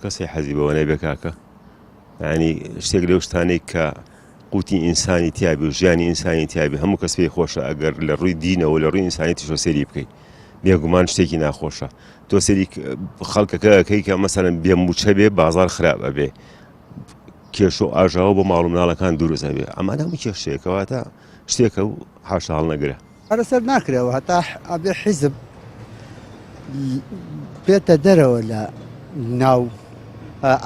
کەسێ حەزی بەوە نەبێ کاکە یانی شتێک لەو شتانەی کە قوتی ئینسانی تیابی و ژیانی ئینسانی تیابی هەموو کەس پێی خۆشە ئەگەر لە ڕووی دینەوە لە ڕووی ئینسانیتیشەوە سەیری بکەی بێگومان شتێکی ناخۆشە تۆ سەیری خەڵکەکە ئەکەی کە مەسەلەن بێ مووچە بێ بازاڕ خراپ ئەبێ کێشە و ئاژاوە بۆ ماڵ و مناڵەکان دروست ئەبێ ئەمانە هەموو کێشەیە کەواتە شتێکە و حاشا هەڵنەگرە. چارەسەر ناکرێ و هەتا ئەبێ حیزب بێتە دەرەوە لە ناو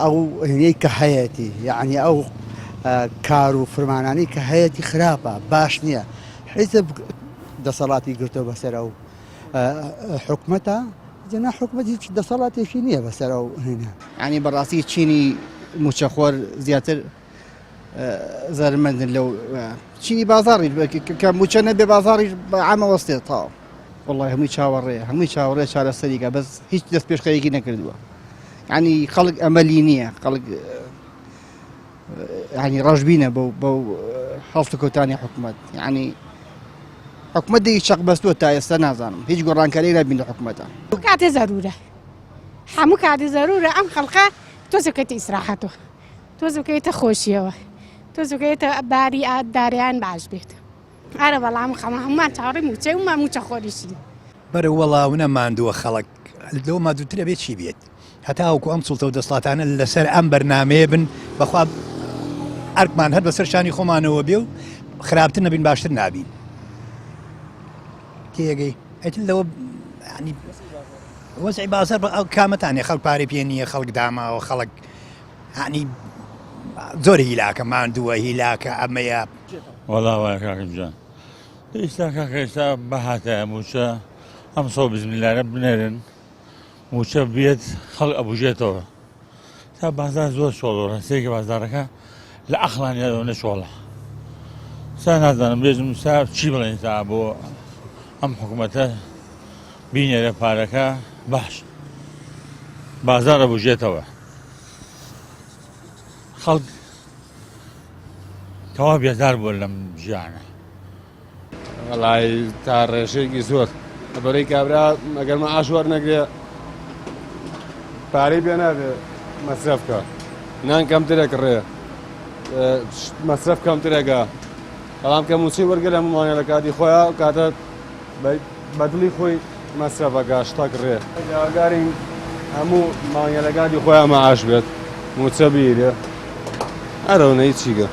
ئەو هینەی کە هەیەتی یعنی ئەو کار و فرمانانی کە هەیەتی خراپە باش نییە حیزب دەسەڵاتی گرتۆ بەسەر ئەو حکومەتە جنا حکومەت هیچ دەسەڵاتێکی نییە بەسەر ئەو هینە. یعنی بەڕاستی چینی موچەخۆر زیاتر زەرمەندن لەو چینی بازاڕی کە موچە نەبێ بازاڕی عامەوەستێت تاو وڵی هەمووی چاوەڕێ هەمووی چاوەڕێ چارەسەریکە بەس هیچ دەست پێشخەرێکی نەکردووە ینی خەڵک ئەمەلی نییە خەڵک ینی ڕەشبینە بەو بەو هەڵسوکەوتانی حکوومەت ینی حکومەت دەی چەق بەستووە تا ئێستا نازانم هیچ گۆڕانکاری نبین لە حکوومەتە کاتێ زەرورە هەموو کاتی زەرورە ئەم خەڵقە تۆزەکەتی ئیسراحەتەوە تۆز بکەوێتە خۆشیەوە تۆز بکەوێتە باری داریان باش بێت ئارە بەڵام خەمە هەمووان چاوەڕێی مووچەی ومان مووچە خۆریشین. بەرە وەڵا ونە ماندووە خەڵک لەوە مادووتر ئەبێ چی بێت هەتاوەکو ئەم سوڵتە و دەسڵاتانە لەسەر ئەم بەرنامەیە بن بەخوا ئەرکمان هەر بەسەر شانی خۆمانەوە بێ و خراپتر نەبین باشتر نابین تێگەی ئەتر لەوە ینی وەزعی بازار بە ئەو کامەتانێ خەڵک پارەی پێ نییە خەڵک داماوە خەڵک یانی زۆر هیلاکە ماندووە هیلاکە ئەمەیە. وەڵا وایە کاکە گیان ئێستا کاکە ئێستا بەهاتایە موچە ئەم 120 ملیارە بنێرن موچە بێت خەڵک ئەبوژێتەوە تا بازار زۆر چۆڵ ڕستێکی بازارەکە لە ئەخڵان یادەوە نەچۆڵە سا نازانم بێژم سا چی بڵێن تا بۆ ئەم حکوومەتە بینێرە پارەکە باش بازارە بژێتەوە خەڵک تەواو بێزار بووە لەم ژیانە. وەڵای تا ڕێژەیەکی زۆر لەبەرەی کابرا ئەگەر مەعاش وەرنەگرێ پارەی پێ نابێ مەسرەف کە نان کەمترە کڕێ مەسرەف کەمترەکە بەڵام کە موچەی وەرگە لە مانگە لە کاتی خۆیان کاتە بە دڵی خۆی مەسرەفەکە شتە کڕێ. داواکارین هەموو مانگە لە کاتی خۆیان مەعاش بێت موچە بیرێ ئەرەونە هیچیکە.